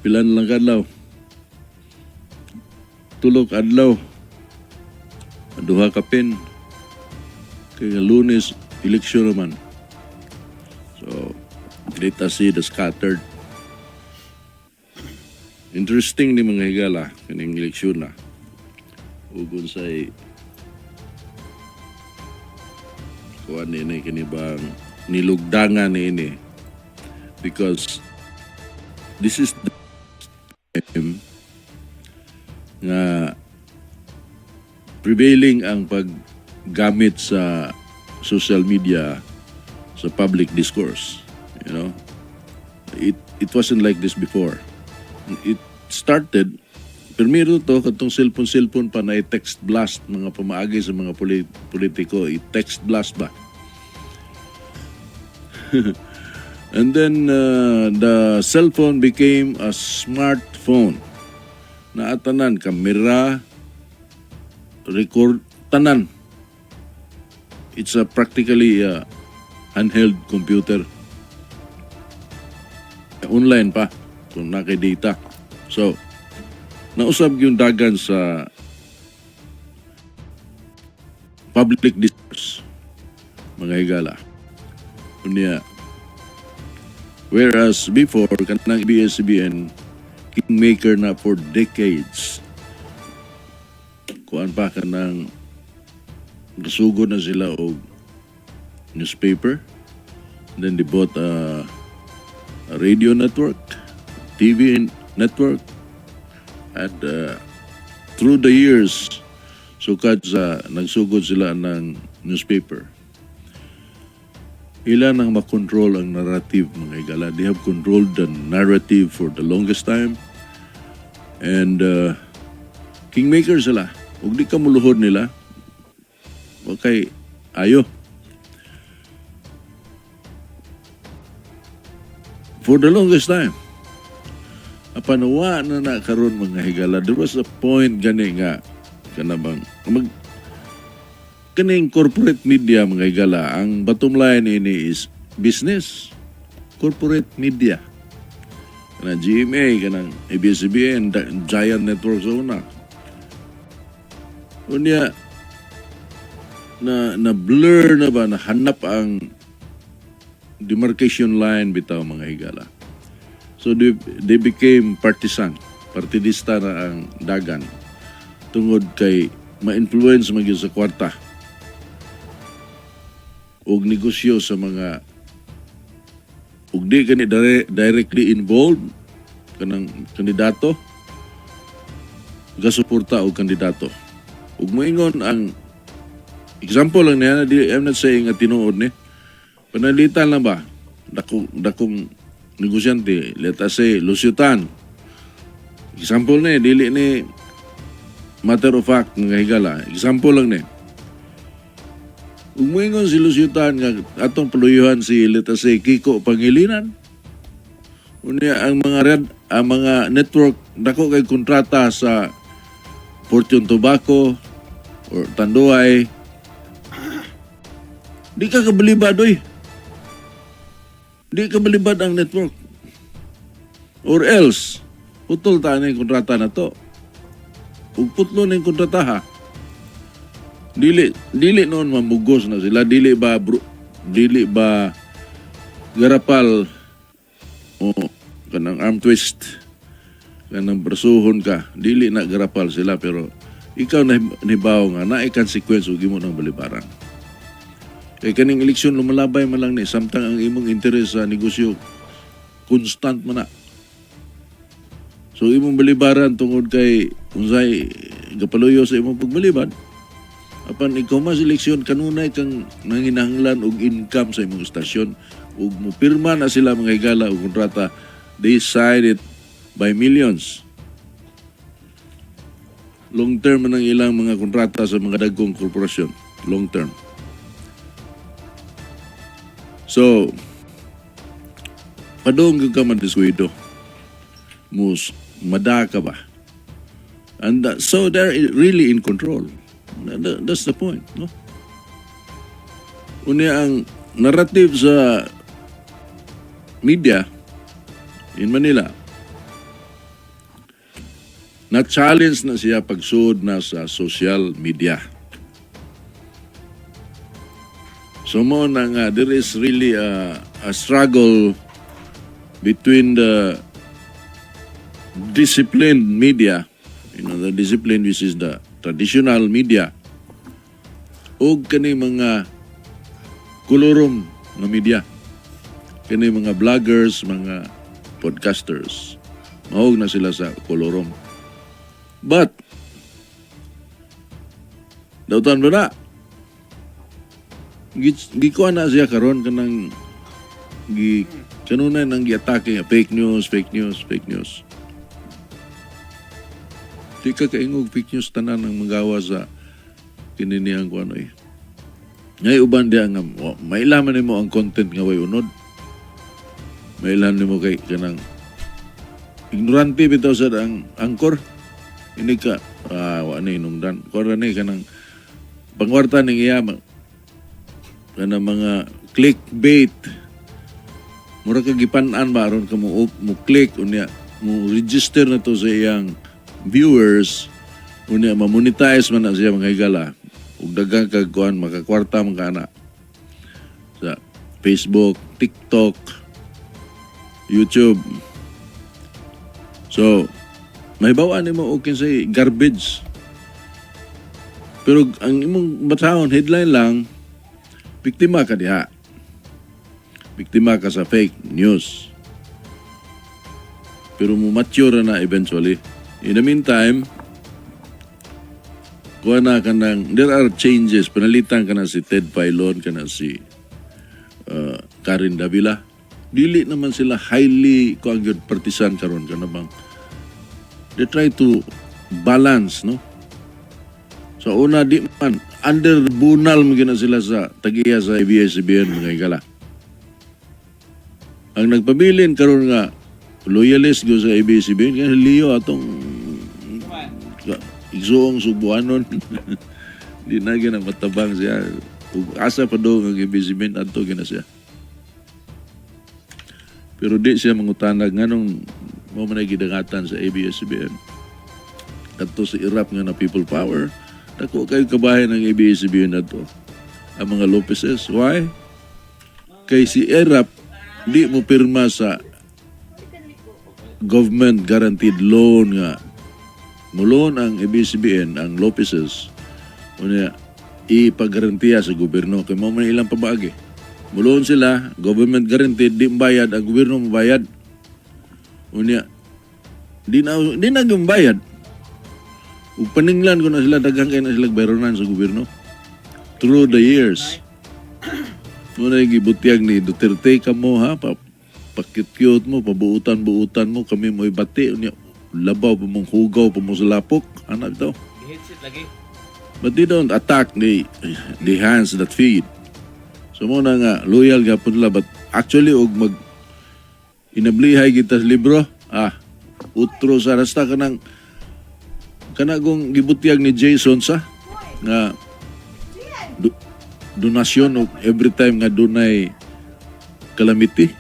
Pila na lang kadlaw? 3 ka adlaw. 2 kapin. Kaya Lunes, eleksyon naman. So, let us see the scattered. Interesting ni mga higala, kaning eleksyon na. Ug unsay kuan ni kini bang nilugdangan ni ini, because this is the time nga prevailing ang paggamit sa social media sa public discourse. It wasn't like this before. It started primero to katong cellphone cellphone pa na text blast, mga pamaagi sa mga politiko, i-text blast ba. And then the cell phone became a smartphone. Naatanan, kamera, record, tanan. It's a practically a handheld computer. Online pa, kung naa kay data. So, nausab yung dagan sa public discourse, mga higala. Unya, whereas before, kanang ABS-CBN, kingmaker na for decades. Kuan pa, kanang nasugod na sila og newspaper. Then they bought a radio network, TV network, and through the years, sukad sa nagsugod sila ng newspaper. Ila nang makontrol ang narrative, mga higala. They have controlled the narrative for the longest time. And kingmaker sila. Ug di ka muluhod nila. Okay, ayo. For the longest time. Apan wa na na karon, mga higala. There was a point gani nga kanabang mag kaning corporate media, mga higala, ang bottom line ini is business, corporate media, kanang GMA, kanang ABS-CBN, giant network sa una. Unya na na blur na ba, nahanap ang demarcation line bitaw, mga higala. So they became partisan, partidista na ang dagan tungod kay ma-influence man gyud sa kwarta og negosyo sa mga ug di kani directly involved kanang kandidato, gasuporta og kandidato. Ug moingon ang example lang niya, di, I'm not saying nga tinuod ni, panalitan lang ba, dakong dakong negosyante, let us say Lucio Tan, example ni, dili ni matter of fact, mga higala, example lang ni. Ug moingon si Lucio Tan nga atong paluyuhan si, let us say, Kiko Pangilinan. Unya ang mga red, ang mga network dako kay kontrata sa Fortune Tobacco or Tanduay. Di ka kabalibad oy. Di ka balibad ang network. Or else, putol ta na yung kontrata na to. Ug putlo na yung kontrata ha. Dili dili noon mamugos na sila, dili ba bro, dili ba garapal o kanang arm twist, kanang brasuhon ka, dili na garapal sila, pero ikaw na nibaw nga naay consequence ug imo nang balibaran. Kay kaning eleksyon lumalabay man lang ni samtang ang imong interes sa negosyo constant man na. So imong balibaran tungod kay unsay gapaluyo sa imong pagbalibad. Apan ikaw mas eleksyon, kanunay kang nanginahanglan og income sa imong istasyon ug mupirma na sila, mga higala, og kontrata. They sign it by millions. Long term man ang ilang mga kontrata sa mga dagkong korporasyon, long term. So padung ka madiskuido, mus mada ka ba, and so they're really in control. That's the point, no? Unya ang narrative sa media in Manila Na-challenge na siya pagsuod na sa social media. So mao na nga there is really a struggle between the disciplined media, the discipline which is the traditional media, ug kani mga kolorum nga media. Kani mga vloggers, mga podcasters. Mahog na sila sa kolorum. But, dautan ba na? Gikuha na siya karon kanang gi kanunay nang giatake nga fake news, fake news, fake news. Di ka kaingog fake news tanan ang magawa sa kininiyang kuan eh. Ngay uban diya nga mailaman nimo ang content nga way unod. Mailaman nimo kay kanang ignorante bitaw sa ang angkor. Ini ka wa ni nungdan. Kuan ni kanang pangwarta ning iya kanang mga clickbait. Mura ka gipan-an ba aron ka mo click, unya mo register na to sa iyang viewers, unya ma-monetize man na siya, mga higala, ug daghang kag kuan, makakwarta man ka na sa Facebook, TikTok, YouTube. So may bawaan nimo og kinsay garbage, pero ang imong basahon headline lang. Biktima ka diha, biktima ka sa fake news. Pero mo mature na eventually. In the meantime, kuha na ka ng, there are changes. Panalitan ka na si Ted Failon, ka na si Karen Davila. Dili naman sila highly kuan gyud, partisan karon ka na bang. They try to balance, no? Sa una, di man, under bunal mo na sila sa tagiya sa ABS-CBN, mga higala. Ang nagpabilin karon nga loyalist go sa ABS-CBN kaya Leo, atong igsuong Sugbuanon. Di na gina matabang siya. Ug asa pa do ang ABS-CBN adto gina siya. Pero di siya mangutanag nganong mo man ay gidangatan sa ABS-CBN. Kadto sa Erap nga na people power, dako kayo kabahin ng ABS-CBN na to. Ang mga Lopezes. Why? Kay si Erap di mo pirma sa government guaranteed loan nga muloan ang ABS-CBN, ang Lopezes, unya ipagarantiya sa gobyerno kay mao man ilang pabaagi. Muloan sila, government guaranteed, di bayad ang gobyerno, mobayad. Unya di na bayad. Ug paninglan ko na sila, daghan kay na sila bayronan sa gobyerno through the years. Mao na gibutyag ni Duterte kamo ha, pa, pakyut mo, pabuutan-buutan mo, kami mo'y bati, unya labaw pa mong hugaw pa mo sa lapok, anak ito. Headset lagi. But they don't attack the hands that feed. So mao na nga, loyal gapon nila, but actually, og mag inablihay kita sa libro, utro sa rasta ka ng kanagong gibutyag ni Jason sa nga donasyon og every time nga dunay calamity,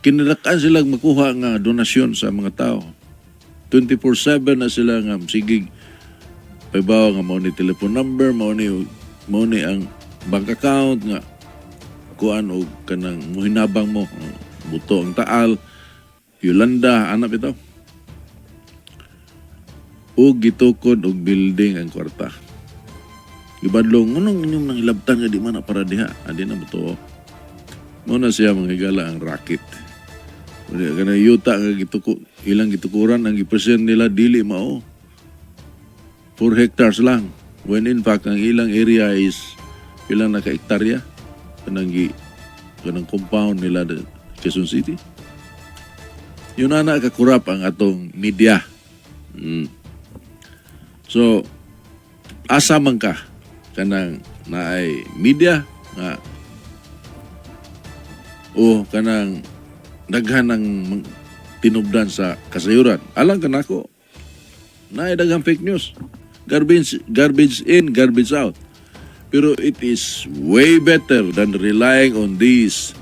kinarakan sila makuha nga donasyon sa mga tao. 24/7 na sila nga sigig paybaw nga mao ni telephone number, mao ni ang bank account nga kuan og kanang muhinabang mo, buto ang Taal, Yolanda, anak bitaw. Og gitukod og building ang kwarta. Gibadlong nganong inyong nang ilabtan nga di man na para diha. Adi na mo to. Mao na siya, mga higala, ang racket. Unya kanang yuta nga gituko ilang gitukuran, ang gipresent nila dili mao. 4 hectares lang. When in fact ang ilang area is ilang naka hektarya kanang gi kanang compound nila da Quezon City. Yun na na kakurap ang atong media. So asa man ka kanang naay media nga o kanang daghan ng tinubdan sa kasayuran. Alang kanako, naay daghang fake news. Garbage, garbage in, garbage out. Pero it is way better than relying on these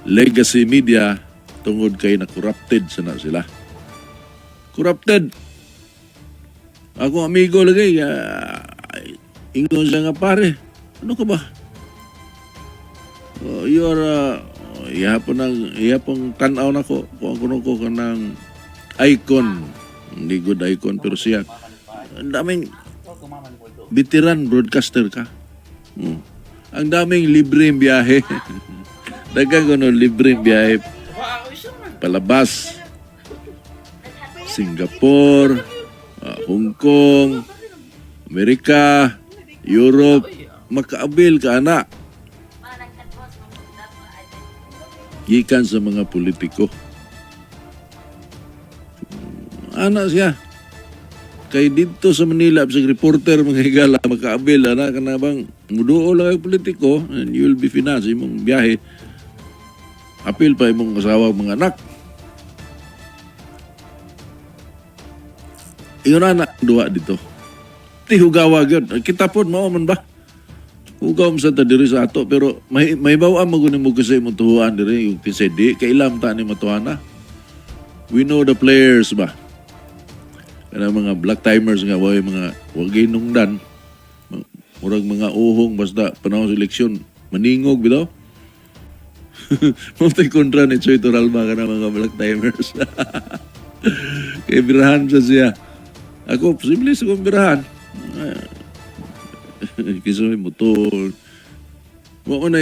legacy media tungod kay na corrupted sana sila. Corrupted. Ako amigo lagi, ingon siya nga, "Pare, ano ka ba? Oh, you are, ihapon ang, ihapon tanaw nako, kung ako ko kanang icon." Hindi good icon, pero siya, ang daming veteran broadcaster ka. Ang daming libreng biyahe. Daghang kuno libreng biyahe. Palabas. Singapore, Hong Kong, Amerika, Europe, makaabil ka ana. Gikan sa mga politiko. Ana siya. Kay dito sa Manila, sa reporter mga higala, makaabil, ana ka na bang muduol lang ang politiko and you will be financed imong biyahe. Apil pa imong asawa, mga anak. Ingon na duwa dito. Ti hugawa gyud. Kita pod mao man ba? Hugaw mo sa ta diri sa ato pero may bawa mo gud mo kasi imong tuhuan diri yung kasi di kailam ta ni matuhana. We know the players ba? Kana mga black timers nga way mga wag hinungdan. Murag mga uhong basta panahon sa eleksyon maningog bitaw. Mao tay kontra ni Choi Toralba kana mga black timers. Kay birahan sa siya. Ako, posible sa kong birahan. Kisa may motor. Mao na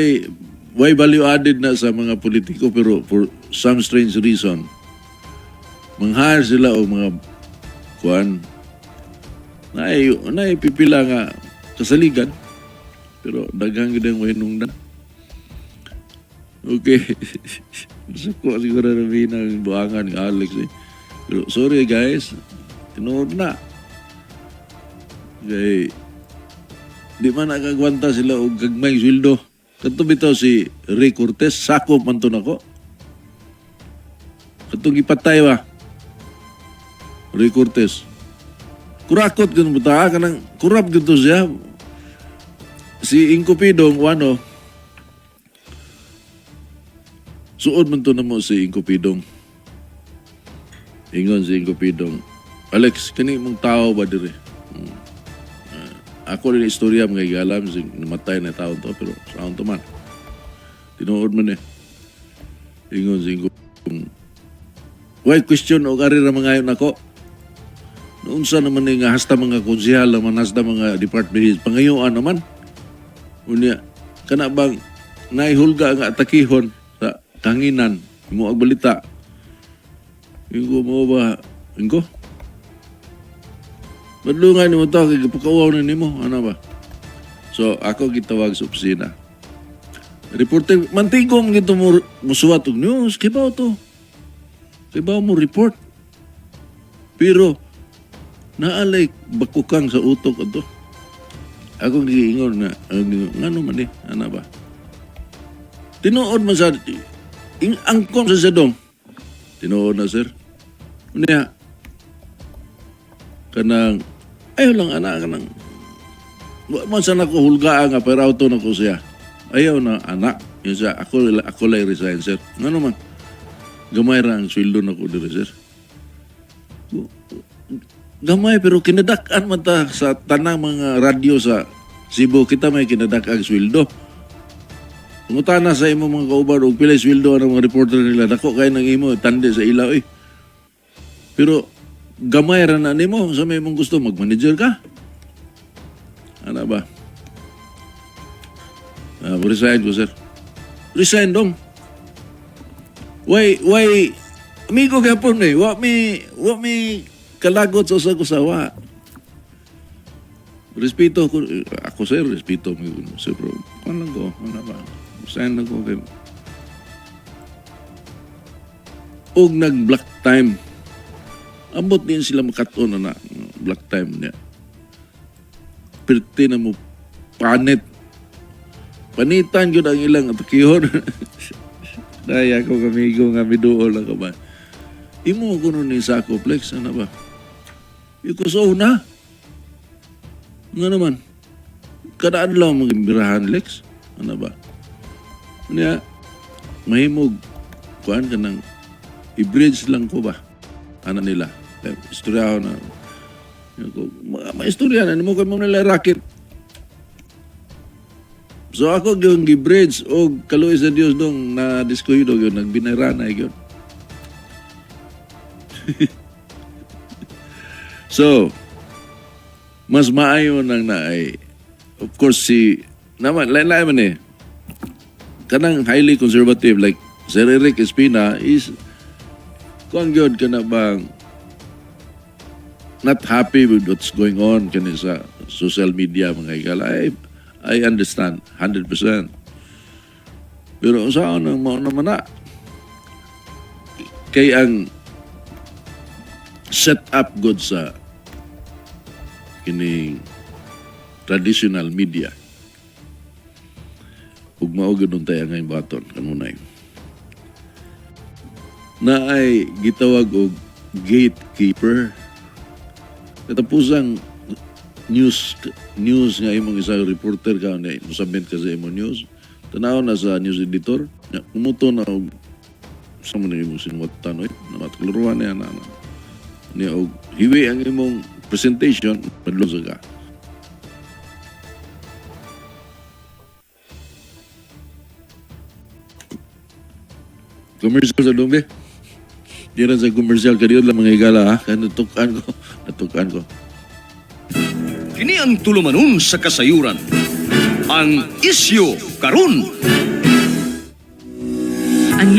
why value added na sa mga politiko, pero for some strange reason manghire sila og mga kuan naay pipila nga kasaligan pero daghang gid ang wahinungdan. Okay. Suko siguro na ng buangan ni Alex eh. Pero sorry guys, tinuod na. Kay di man nakagwanta sila og gagmay sweldo. Kadto bitaw si Ray Cortez, sakop man to nako. Katong gipatay ba? Ray Cortez. Kurakot gyud mo ta kanang kurap gyud to siya. Si Ingko Pidong wano. Suod man to namo si Ingko Pidong. Ingon si Ingko Pidong, "Alex, kani mong tao ba dire?" Ako rin istorya mga igalam, sing namatay na tao to, pero sa to man. Tinuod man eh. Ingon si Ingko Pidong, "Why question og ari ra mangayon nako? Noonsa naman ni nga hasta mga konsehal naman, hasta mga department heads, pangayuan naman. Unya, kana bang naihulga nga atakihon sa kanginan, mo ag balita." Ingo mo ba? Ingo? Madlungan nimo to kay gipakauwaw na nimo, ano ba? So ako gitawag sa opisina. Reporter, mantigom gito mo musuwat og news, kibaw to. Kibaw mo report. Pero naalay bakukang sa utok ato. Ako giingon nga, ngano man eh, ano ba? Tinuod man sa angkon sa sadong. Tinuod na, sir. Unya, kanang ayaw lang ana kanang wa man sa nako hulgaan nga pero auto na ko siya. Ayaw na anak. Yun siya, ako lang resign, sir. Ngano man? Gamay ra ang sweldo nako diri, sir. Gamay pero kinadak-an man ta sa tanang mga radyo sa Cebu, kita may kinadak-ang sweldo. Pangutana sa imo mga kauban og pilay sweldo ang mga reporter nila, dako kay nang imo tandi sa ilaw eh. Pero gamay ra na nimo sa may mong gusto mag-manager ka. Ano ba? Resign ko, sir. Resign dong. Why amigo gapon eh. Wa mi kalagot sa usag usawa. Respeto ko ako, sir, respeto mo sir, bro. Ano lang ko, ano ba? Resign lang ko kay og nag black time. Ambot din sila makatuon na black time niya. Pirti na mo panit. Panitan gyud ang ilang atakihon. Daya ko kamigo nga miduol lang ka ba. Imo ko nun ni Sako Flex, ano ba? Ikuso na. Nga naman. Kada adlaw mga Lex. Ano ba? Unya, mahimog, kuan ka ng, i-bridge lang ko ba? Ana nila. Kay istorya na. Ako, maistorya na nimo kay mo nila racket. So ako gyud gi-bridge og kaluoy sa Dios dong na diskuido gyud, nagbinara na gyud. So mas maayo nang naay, of course, si naman lain lain man eh, kanang highly conservative like Sir Eric Espina is kuan gyud, kana bang not happy with what's going on kani sa social media, mga higala. I understand 100%. Pero unsaon ang mao naman na kay ang set up good sa kining traditional media ug mao gyud untay ang ngayon baton kanunay na ay gitawag og gatekeeper. Katapusang news news nga imong isang reporter ka na mo-submit ka sa imong news, tanaw na sa news editor nga kumuto na og sa mo na imong sinuwatan, oy na matklaruan niya na na niya og hiwi ang imong presentation, padulong sa ka. Commercial sa dong. Di rin sa commercial kadiyo lang, mga higala, ha. Kaya natukan ko. Natukan ko. Kini ang tulumanon sa kasayuran. Ang Isyu Karon. Ang